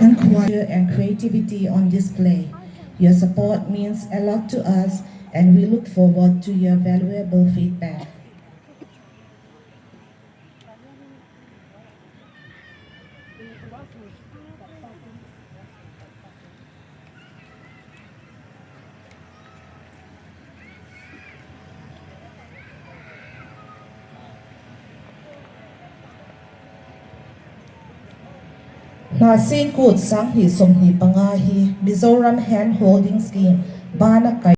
And creativity on display. Your support means a lot to us, and we look forward to your valuable feedback. Hnahsin Kut 2025 hi Mizoram Hand Holding Scheme bana kaih.